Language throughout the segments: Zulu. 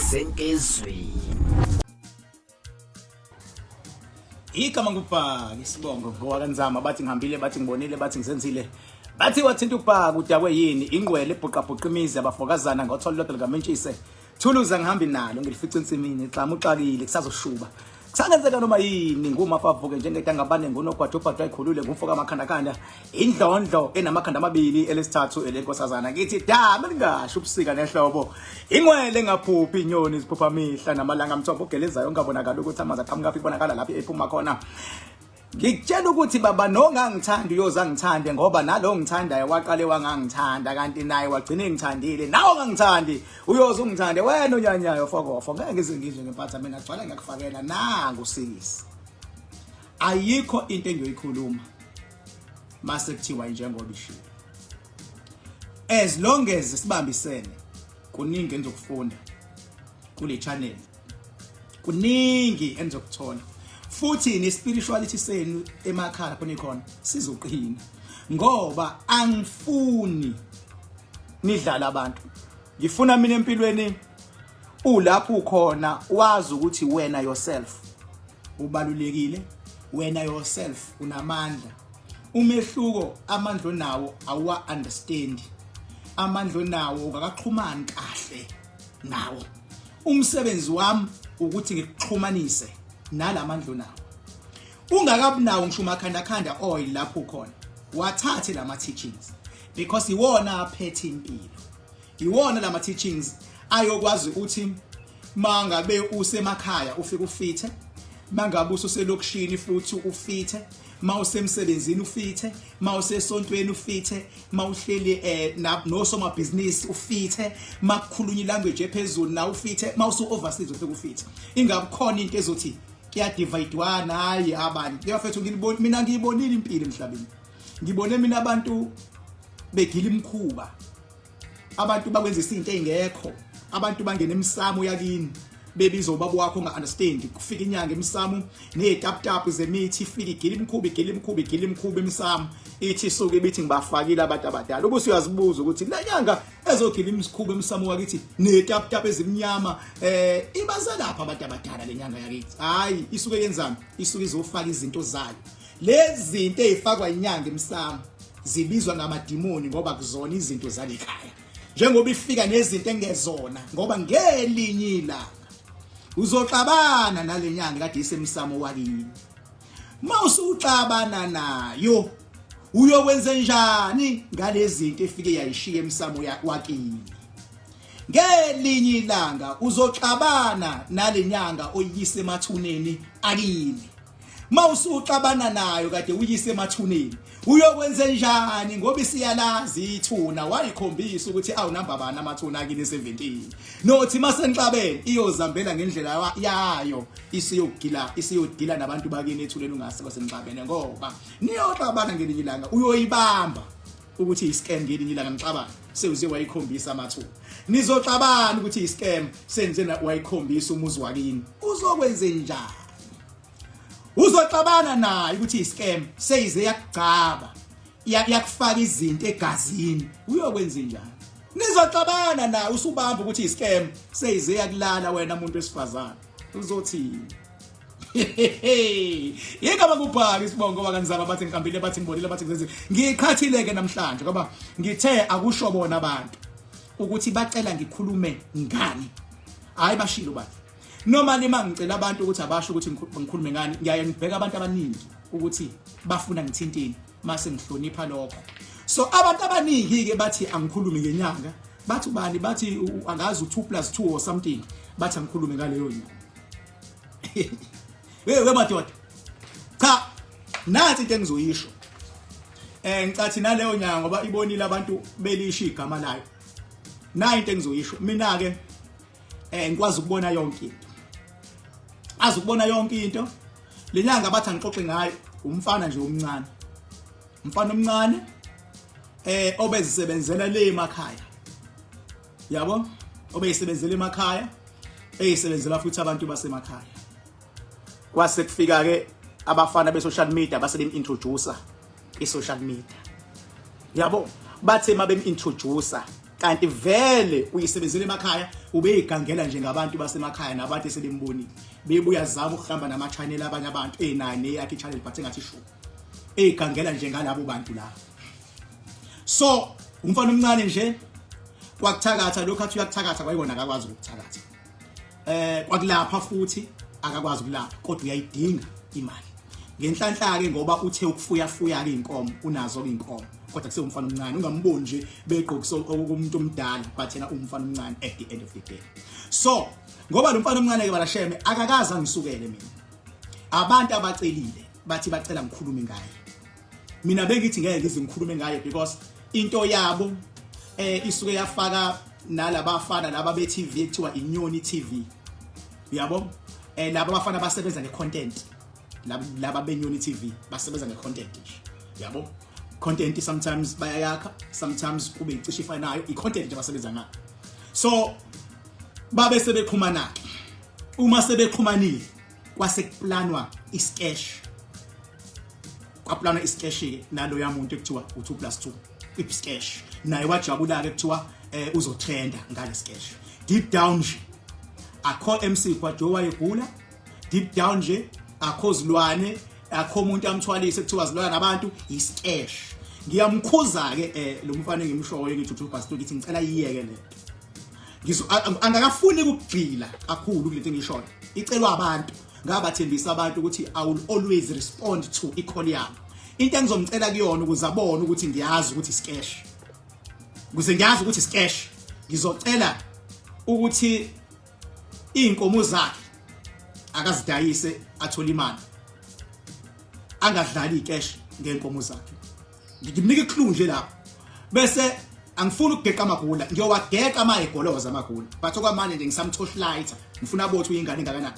Senkizwi. Igama ngubhaka isibongo ngowakanzama bathi ngihambile bathi ngibonile bathi ngizenzile bathi wathinta ubhaka udakwe yini ingqwele ebhuqabhuqa imizi abafokazana ngotholo lodwa likamentshise thuluza ngihambi nalo ngilifica ensimini xama uxakile kusazoshuba kusangenzeka noma yini ngumafavuke njengedangabane ngunogwajubhajwa ayikhulule ngumfo kamakhandakhanda indlondlo enamakhanda amabili elesithathu elenkosazana ngithi dama lingasho ubusika nehlobo ingwele engaphuphi inyoni ziphupha mihla namalanga mthombo ogelezayo ongabonakala ukuthi amanzi aqhamuka phi kubonakala lapho ephuma khona. Ngikutshela ukuthi baba nongangithandi uyoze angithande ngoba nalo ngithandayo waqale wangangithanda kanti naye wagcina engithandile nawe ongangithandi uyoze ungithande wena onyanyayo fokofo ngeke ngize ngizwe ngempatha mina gcwala ngiyakufakela nangu sikisi ayikho into engiyoyikhuluma mase kuthiwa njengoba ishilo as long as sibambisene kuningi enizokufunda kule channel kuningi enizokuthola futhi ne spirituality senu emakhaya khona ikhona sizoqina ngoba angifuni nidlala abantu ngifuna mina empilweni ulapho ukhona wazi ukuthi wena yourself ubalulekile wena yourself unamandla umehluko amandla onawo awuwa understand amandla onawo ungakaxhumani kahle nawo umsebenzi wami ukuthi ngikuxhumanise nalamandla onawo ungakabunawo ngisho umakhandakhanda oil lapho ukhona wathathe lama teachings because iwona aphethe impilo iwona lama teachings ayokwazi ukuthi mangabe usemakhaya ufike ufithe mangabe ususelokishini futhi ufithe mawusemsebenzini ufithe mawusesontweni ufithe mawuhleli eh nosomabhizinisi ufithe makukhulunywa ilanguage ephezulu na ufithe mawusu overseas ufike ufithe ingabe khona into ezothi kuyadividwana hayi abanye bafethu ngilibona mina ngiyibonile impilo emhlabeni ngibone mina abantu begila imkhuba abantu bakwenza izinto ezingekho abantu bangena emsamo yakini bebiza ubaba wakho unga understand kufika inyanga emsamo nezitaputapu zemithi ifika igila imkhuba igila imkhuba igila imkhuba emsamo ithi isuke ibithi ngibafakile abantu abadala ubuse uyazibuza ukuthi le nyanga ezogila imikhuba emsamo wakithi nezitaputapu ezimnyama eh ibazelapha abantu abadala le nyanga yakithi hayi isuke yenzani isuke izofaka izinto zayo lezi zinto ezifakwa inyanga emsamo zibizwa ngamadimoni ngoba kuzona izinto zalekhaya njengoba ifika nezinto engezona ngoba ngelinye ilanga uzoxabana nalenyanga kade isemsamo wakini mawusuxabana nayo uyokwenza njani ngalezinto efike yayishiya emsamo wakini ngelinye ilanga uzoxabana nalenyanga oyise emathuneni akini mawusuxabana nayo kade uyise emathuneni uyokwenze njani ngoba isiyalazi ithuna wayikhombisa ukuthi awunamba bani amathuna akini 17 nothi masenixabene iyozambela ngendlela yayo isiyogila isiyodila nabantu bakini ethuleni ungase basenixabene ngoba niyoxabana ngelinye ilanga uyoyibamba ukuthi iscam ngelinye ilanga nixabana sewuze wayikhombisa amathuna nizoxabana ukuthi iscam senze wayikhombisa umuzi wakini uzokwenze njani uzoxabana naye ukuthi iscam seyize yakugcaba yakufaka izinto egazini uyokwenza njani nizoxabana naye usubamba ukuthi iscam seyize yakulala wena muntu wesifazane uzothini Yingaba kubhaka isibongo bakanzaba bathi ngihambile bathi ngibonile bathi ngizenzile ngiqhathile ke namhlanje ngoba ngithe akusho bona abantu ukuthi bacela ngikhulume ngani hayi bashilo bathi noma nima ngicela abantu ukuthi abasho ukuthi ngikhulume ngani ngiyaye ngibheka abantu abaningi ukuthi bafuna ngithintini mase ngihlonipha lokho so abantu abaningi ke bathi angikhulume ngenyanga bathi ubani bathi angazi u2 plus 2 or something bathi angikhulume ngaleyo nyanga hey we madoda cha nansi into engizoyisho eh ngicathi naleyo nyanga ngoba ibonile abantu belisho igama layo nayi into engizoyisho mina ke eh ngikwazi ukubona yonke into azi ukubona yonke into lenyanga bathi angixoxe ngayo umfana nje omncane umfana omncane eh obezisebenzela le emakhaya yabo obeyisebenzela emakhaya eyisebenzela futhi abantu basemakhaya kwase kufika ke abafana be social media base bem introducer i social media yabo bathe mabem introducer. Kanti vele uyisebenzele emakhaya, ubeyigangela nje ngabantu basemakhaya nabantu esebembonile. Bebuya zama ukuhamba nama channel abanye abantu enayo neyakhe channel, but engathi sho. Eyigangela nje ngalabo bantu la. So umfana omncane nje kwakuthakatha lokho athi uyakuthakatha, kwayikona akakwazi ukukuthakatha. Kwakulapha futhi akakwazi ukulapha, kodwa uyayidinga imali. Ngenhlanhla ke ngoba uthe ukufuya fuya ke inkomo, unazo ke inkomo, kodwa kusewumfana omncane, ungamboni nje begqokisa okumuntu omdala, but yena umfana omncane at the end of the day. So ngoba lo mfana omncane ke balasheme akakaze angisukele mina. Abantu abacelile bathi bacela ngikhulume ngaye. Mina bengithi ngeke ngize ngikhulume ngaye because into yabo isuke yafaka nalabafana laba be TV ekuthiwa Inyoni TV. Uyabo? Laba abafana basebenza ngecontent. Laba beNyoni TV basebenza ngecontent nje. Yabo? Content sometimes bayayakha, sometimes kube icishe ifanayo, icontent nje basebenza ngayo. So babe sebexhumana ke. Uma sebexhumanile kwase kuplanwa isketch. Kwaplanwa isketch ke naloya muntu ekuthiwa u2 plus 2 isketch. Naye wajabula ke kuthiwa uzotrenda ngale sketch. Deep down nje akho MC Gwajo wayegula, deep down nje akho zilwane, akho umuntu amthwalise kuthiwa zilwana nabantu, isketch. Ngiyamkhuza ke lo mfana engimshoyo ngithi u2 plus 2, ngithi ngicela iyeke le. Ngizo angakafuni ukugxila kakhulu kulento engishoyo. Icelwa abantu, ngabathembisa abantu ukuthi I will always respond to i-call yabo. Into engizomcela kuyona ukuze abone ukuthi ngiyazi ukuthi sketch. Ukuze ngiyazi ukuthi sketch, ngizocela ukuthi inkomo zakhe akazidayise athole imali. Angadlali icash ngenkomo zakhe. Ngimnika iclue nje lapho. Bese angifuni ukugeqa amagula, ngiyowageqa ama egoloza amagula. But okwamanje nje ngisamtorchlighter, ngifuna abothi uyingane engakanani.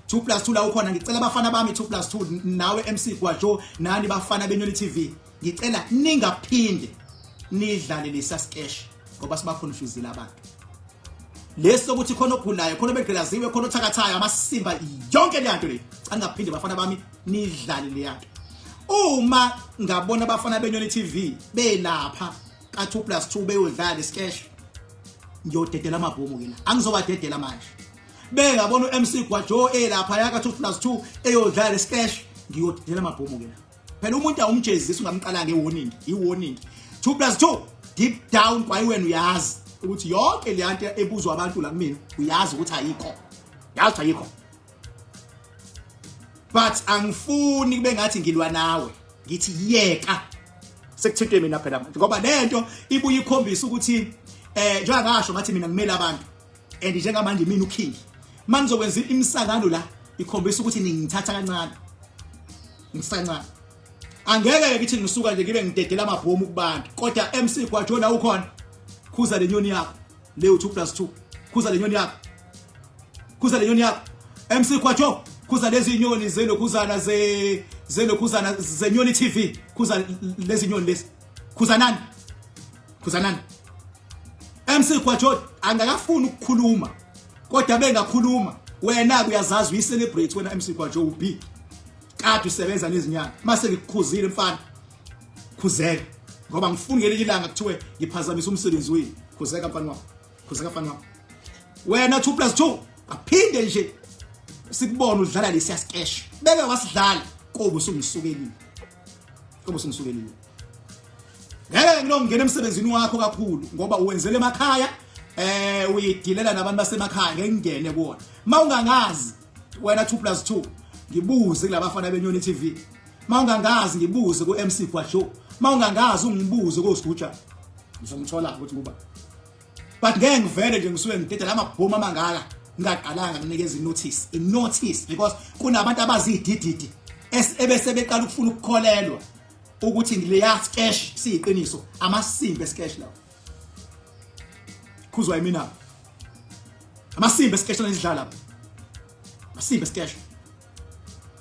2 plus 2 la ukhona, ngicela abafana bami 2 plus 2 nawe MC Gwajo nani bafana beNyoni TV, ngicela ningaphinde nidlale lesa sketch ngoba siba confuse abantu. Lesi sokuthi khona ogulayo, khona obegqilaziwe, khona othakathayo, amasimba, yonke le nto le. Angaphinde bafana bami nidlale le nto. Uma ngabona abafana beNyoni TV belapha ka 2 plus 2 beyodlala isketch, ngiyodedela amabhomu ke la. Angizobadedela manje. Bengabona uMC Gwajo elapha yaka 2 plus 2 eyodlala isketch, ngiyodedela amabhomu ke la. Phela umuntu awumjezisi ungamqala ngewarning, iwarning. 2 plus 2 deep down kwayiwena uyazi ukuthi yonke le nto ebuzwa abantu la kumina uyazi ukuthi ayikho. Yazi ayikho. But angifuni kube ngathi ngilwa nawe. Ngithi yeka. Sekuthinte mina phela manje ngoba lento ibuye ikhombisa ukuthi njengoba ngasho ngathi mina ngimele abantu and njengamanje mina uking. Manizokwenza imisangano la ikhombisa ukuthi ningithatha kancane. Ngisancane. Angeke ngithi ngisuka nje ngibe ngidedela amabhomu kubantu, kodwa MC Gwajo la ukhona, khuza le nyoni yakho leyo 2 plus 2, khuza le nyoni yakho, khuza le nyoni yakho MC Gwajo, khuza lezi nyoni zelokhuzana ze zelokhuzana zeNyoni TV, khuza lezi nyoni lezi, khuza nani, khuza nani. MC Gwajo angakafuni ukukhuluma, kodwa bengakhuluma wena uyazazi uyi-celebrate wena MC Gwajo, ubig kade usebenza nezinyanga. Mase ngikukhuzile mfana, khuzeka ngoba ngifuni ngelinye ilanga kuthiwe ngiphazamisa umsebenzi wenu. Khuzeka mfana wami, khuzeka mfana wami. Wena 2 plus 2 aphinde nje sikubona udlala lesiya sketch, beke wasidlala kobe usungisukelile, kobe usungisukelile. Ngeke ngilongena emsebenzini wakho kakhulu ngoba uwenzele emakhaya, uyidilela nabantu basemakhaya, ngeke ngingene kuwona. Mawungangazi wena 2 plus 2 ngibuze kulabafana beNyoni TV. Mawungangazi ngibuze ku MC Gwajo. Mawungangazi ungibuze koSiguja. Ngizomthola ukuthi kuba. But ngeke ngivele nje ngisuke ngidedela amabhomu amangaka ngingaqalanga nginikeza inotice, inotice, because kunabantu abazidididi ebese beqala ukufuna ukukholelwa ukuthi leya sketch siyiqiniso. Amasimba esketch lawo khuzwa yimina, amasimba esketch lezidlala lapha, amasimba esketch.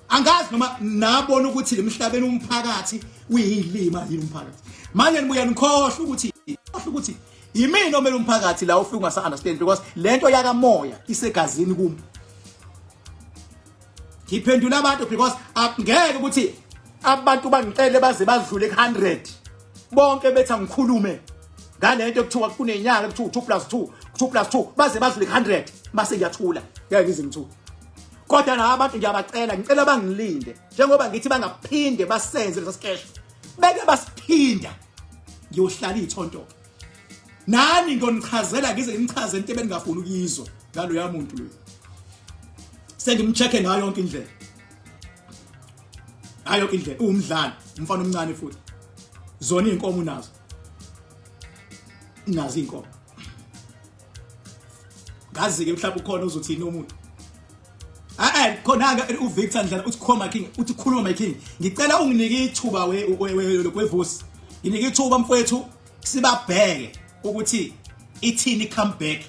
Angazi noma nabona ukuthi lemhlabeni umphakathi uyilima yini umphakathi. Manje nibuya nikhohlwa ukuthi yimina omele umphakathi la ufika ungasa understand, because lento yakamoya isegazini kumi. Ngiphendula abantu because angeke ukuthi abantu bangicele baze badlule ku100 bonke bethi angikhulume. Ngalento kuthiwa kunenyanga kuthiwa 2 plus 2, 2 plus 2 baze badlule 100 mase ngiyathula. Ngeke ngize ngithule. Kodwa na abantu ngiyabacela, ngicela bangilinde njengoba ngithi bangaphinde basenze lesa sikeshi. Beke basiphinda ngiyohlala ithonto. Nani ngonichazela ngize ngimchaze into ebengingafuni ukuyizwa ngaloya muntu loyo. Sengimcheck-e ngayo yonke indlela. Ngayo yonke indlela uwumdlali, umfana omncane futhi. Zona izinkomo unazo. Nazo izinkomo. Ngazi-ke mhlawumbe ukhona uzothini umuntu. Eh khona ke uVictor Ndlela uthi khoma king uthi khuluma my king ngicela unginike ithuba we kwevusi nginike ithuba mfowethu sibabheke ukuthi ithini comeback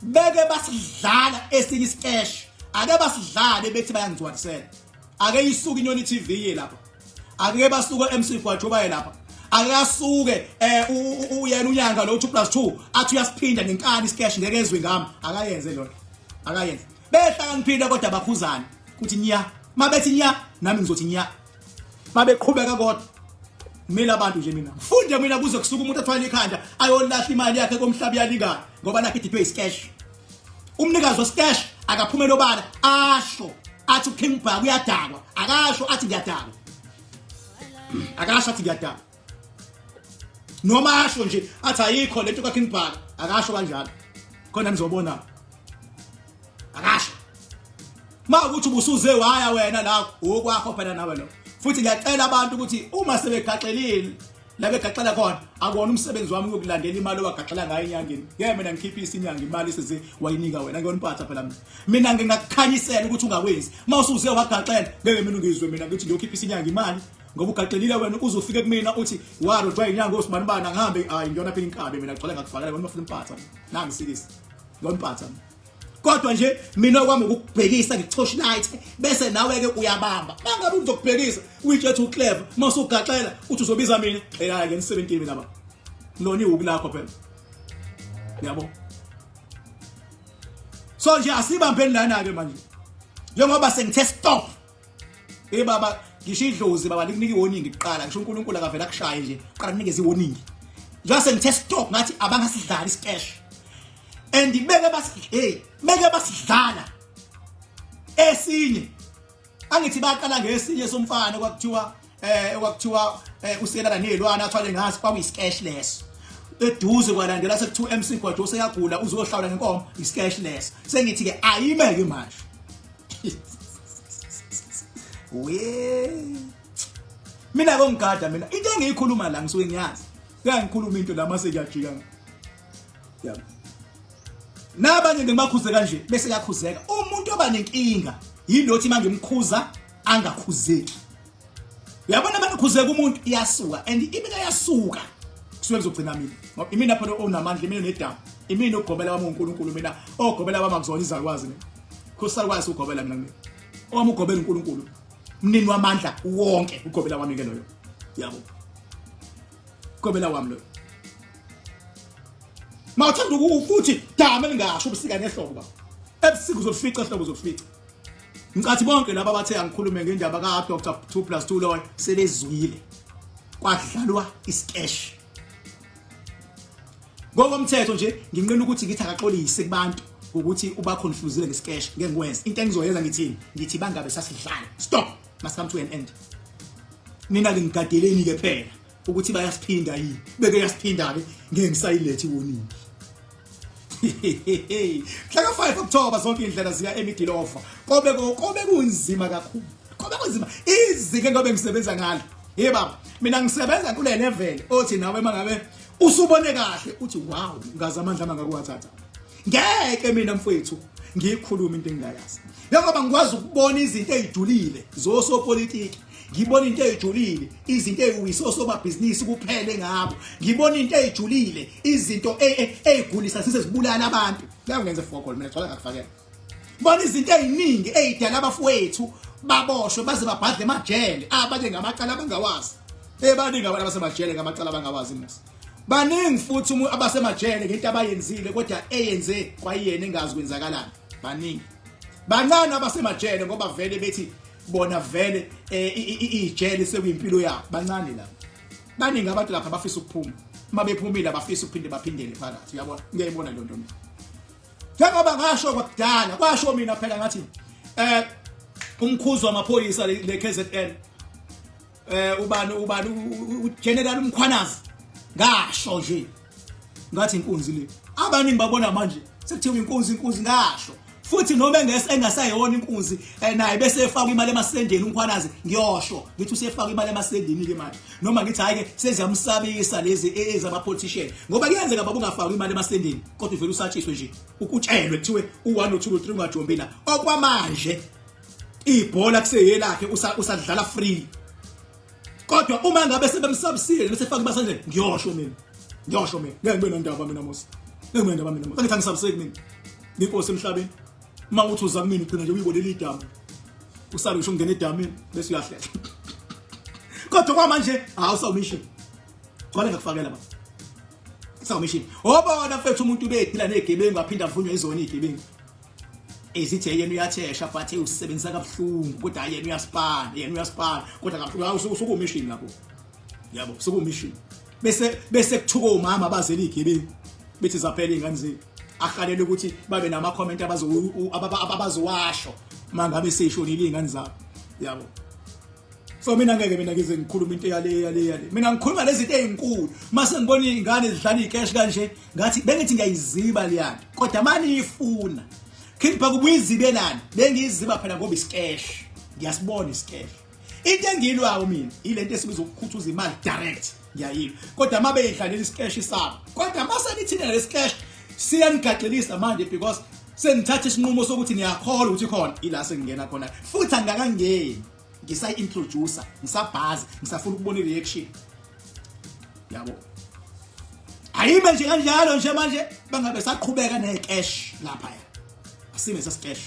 beke basidlala esinye isikesh ake basidlale bethi bayangigcwalisela ake isuke inyoni TV ye lapha ake basuke MC Gwajo baye lapha ake asuke eh uyena unyanga lo 2 plus 2 athi uyasiphinda ngenkani isikesh ngeke ezwe ngami akayenze lona akayenze behlakaniphile kodwa bakhuzana kuthi nya mabethi nya nami ngizothi nya mabeqhubeka kodwa mina abantu nje mina ngifunde mina kuze kusuka umuntu athwale ikhanda ayolahla imali yakhe komhlaba uyalingana ngoba nakhe idiphe iscash umnikazi wescash akaphumele obala asho athi uKing Bhaka uyadakwa akasho athi ngiyadakwa akasho athi ngiyadakwa noma asho nje athi ayikho lento kaKing Bhaka akasho kanjalo khona nizobona akasho ma ukuthi ubusuze waya wena la okwakho phela nawe lo futhi ngiyacela abantu ukuthi uma sebegaxelile la begaxela khona akuwona umsebenzi wami ukukulandela imali owagaxela ngayo enyangeni ngeke mina ngikhiphise inyanga imali seze wayinika wena ngiyona impatha phela mina mina ngingakukhanyisela ukuthi ungakwenzi uma usuze wagaxela ngeke mina ungizwe mina ngithi ngiyokhiphisa inyanga imali ngoba ugaxelile wena uzofike kumina uthi warojwa inyanga osibanibani angihambe hayi ngiyona phela inkabi mina gcwale ngakufakela wena ufuna impatha nangisikise ngiyona impatha kodwa nje mina okwami ukukubhekisa ngikuthosha light bese nawe ke uyabamba mangabe uzokubhekisa uyitshethe uclever masugaxela uthi uzobiza mina qela ke 17 mina ba lona ihuku lakho phela yabo so nje asibambeni lana ke manje njengoba sengithe stop hey baba ngisho idlozi baba likunika iwarning kuqala ngisho uNkulunkulu akavela akushaye nje qala kunikeza iwarning njengoba sengithe stop ngathi abangasidlali iscash and beke bas hey beke basidlala esinye angithi baqala ngesinye somfana kwakuthiwa eh kwakuthiwa eh, uselala nezilwane athwale ngaso kwakuyiskash leso eduze kwalandela sekuthiwa MC Gwajo useyagula uzohlawula ngenkomo iskash leso sengithi ke ayimeke manje we mina kongigada mina into engiyikhuluma la ngisuke ngiyazi kuyangikhuluma into la mase kuyajika yabo nabanye ngibakhuze kanje bese yakhuzeka umuntu oba nenkinga yilothi mangimkhuza angakhuzeki uyabona bangakhuzeka umuntu iyasuka and imina yasuka kusuke kuzogcina mina ngoba imina phela onamandla imina nedamu imina ugobela wami uNkulunkulu mina ogobela wami akuzona izalukwazi mina khosakwazi ugobela mina mina owami ugobela uNkulunkulu mnini wamandla wonke ugobela wami ke loyo yabo gobela wami loyo mawuthanda ukuthi dama elingasho ubusika nehlobo baba ebusika uzofica ehlobo uzofica Ngicathi bonke laba bathe angikhulume ngendaba ka Dr 2 plus 2 loyo sebezwile. Kwadlalwa isikesh. Ngokomthetho nje nginqena ukuthi ngithi akaxolise kubantu ngokuthi uba confusile ngesikesh ngeke ngikwenze. Into engizoyenza ngithini? Ngithi bangabe sasidlala. Stop. Must come to an end. Nina ke ngigadeleni ke phela ukuthi bayasiphinda yini. Beke yasiphinda ke ngeke ngisayilethe iwarning. Mhla ka-5 October zonke indlela ziya eMidilofa. Kobe kobe kunzima kakhulu. Kobe kunzima. Izinga ngobe ngisebenza ngalo. Hey baba, mina ngisebenza kule level othi nawe mangabe usubone kahle uthi wow, ngazi amandla mangakuwathatha. Ngeke mina mfowethu ngiyikhuluma into engingayazi. Njengoba ngikwazi ukubona izinto ezijulile zosopolitiki ngibona into ejulile izinto eziwisosomabhizinisi kuphele ngabo ngibona into ejulile izinto e, e, eyigulisa sisezibulala abantu kuyangenza fokol mina gcwala ngakufakela bona izinto eziningi ezidala abafowethu baboshwe baze babhadle emajele abanye ngamacala abangawazi ebaningi abantu abasemajele ngamacala abangawazi musa baningi futhi umuntu abasemajele ngento abayenzile kodwa eyenze kwayena engazi kwenzakalani baningi bancane abasemajele ngoba vele bethi bona vele eh, ijele sekuyimpilo yabo bancane la baningi abantu lapha bafisa ukuphuma Uma bephumile abafisa ukuphinde baphindele phakathi, uyabona? Ngiyayibona leyo nto mina. Njengoba ngasho kwakudala, kwasho mina phela ngathi umkhuzi wamaphoyisa le KZN ubani ubani uGeneral uMkhwanazi, ngasho nje ngathi inkunzi le. Abaningi babona manje sekuthiwa inkunzi inkunzi, ngasho futhi noma engasayona inkunzi, naye bese efaka imali emasendeni uMkhwanazi, ngiyosho ngithi usefaka imali emasendeni ke manje, noma ngithi hayi ke seziyamsabisa lezi ezama politician, ngoba kuyenzeka baba ungafaki imali emasendeni kodwa uvela usatshiswe nje, ukutshelwe kuthiwe u1 u2 u3 ungajombi la. Okwamanje ibhola kuseyelakhe, usadlala free, kodwa uma ngabe sebemsabisile bese faka ibasandleni, ngiyosho mina, ngiyosho mina, ngeke ngibe nondaba mina mos, ngeke ngibe nondaba mina mos, angithi angisabiseki mina, nginkosi emhlabeni. Uma uthi uza kumina ugcina nje uyibonela idamu, usale usho ungena edamini bese uyahlehla. Kodwa kwamanje hawu, sawumission gcwale, ngakufakela baba sawumission. Obona mfethu, umuntu bephila nezigebengu aphinda avunywe izona izigebengu ezithi yena uyathesha, but usebenzisa kabuhlungu, kodwa yena uyaspana, yena uyaspana kodwa kabuhlungu. Usuku mission lapho, yabo, usuku mission, bese kuthuka omama abazela izigebengu bethi zaphela izingane zethu, ahalele ukuthi babe nama comment abazowasho mangabe seyishonile izingane zabo, yabo. So mina ngeke mina ngize ngikhuluma into yale yale yale, mina ngikhuluma lezi zinto ezinkulu. Mase ngibona izingane zidlala icash kanje, ngathi bengithi ngiyayiziba leyana, kodwa mani ifuna khipha kubuya izibelani, bengiyiziba phela ngoba iscash ngiyasibona iscash. Into engiyilwayo mina ilento esibiza ukukhuthuza imali direct, ngiyayilwa, kodwa uma beyidlalela iscash sabo, kodwa mase nithina lesicash siyanigaxelisa manje because senithatha isinqumo sokuthi niyakholwa ukuthi khona ila sengingena khona, futhi angakangeni, ngisayi-introducer, ngisabhazi, ngisafuna ukubona i-reaction yabo. Ayibe nje kanjalo nje manje, bangabe saqhubeka necash lapha, asime sascash.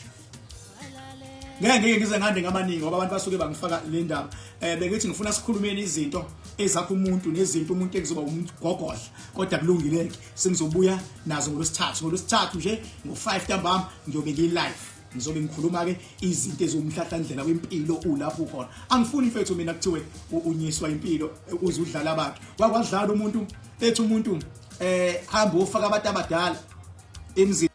Ngeke ngize ngande ngabaningi ngoba abantu basuke bangifaka le ndaba. Bengithi ngifuna sikhulumeni izinto ezakha umuntu nezinto umuntu ekuzoba umuntu gogodla, kodwa kulungile ke, sengizobuya nazo ngolwesithathu. Ngolwesithathu nje ngo5 ntambama ngiyobe ngi live, ngizobe ngikhuluma ke izinto eziwumhlahlandlela wempilo ulapho khona. Angifuni mfethu mina kuthiwe unyiswa impilo uze udlala abantu. Wakwadlala umuntu ethi umuntu hamba ufaka abantu abadala emzini.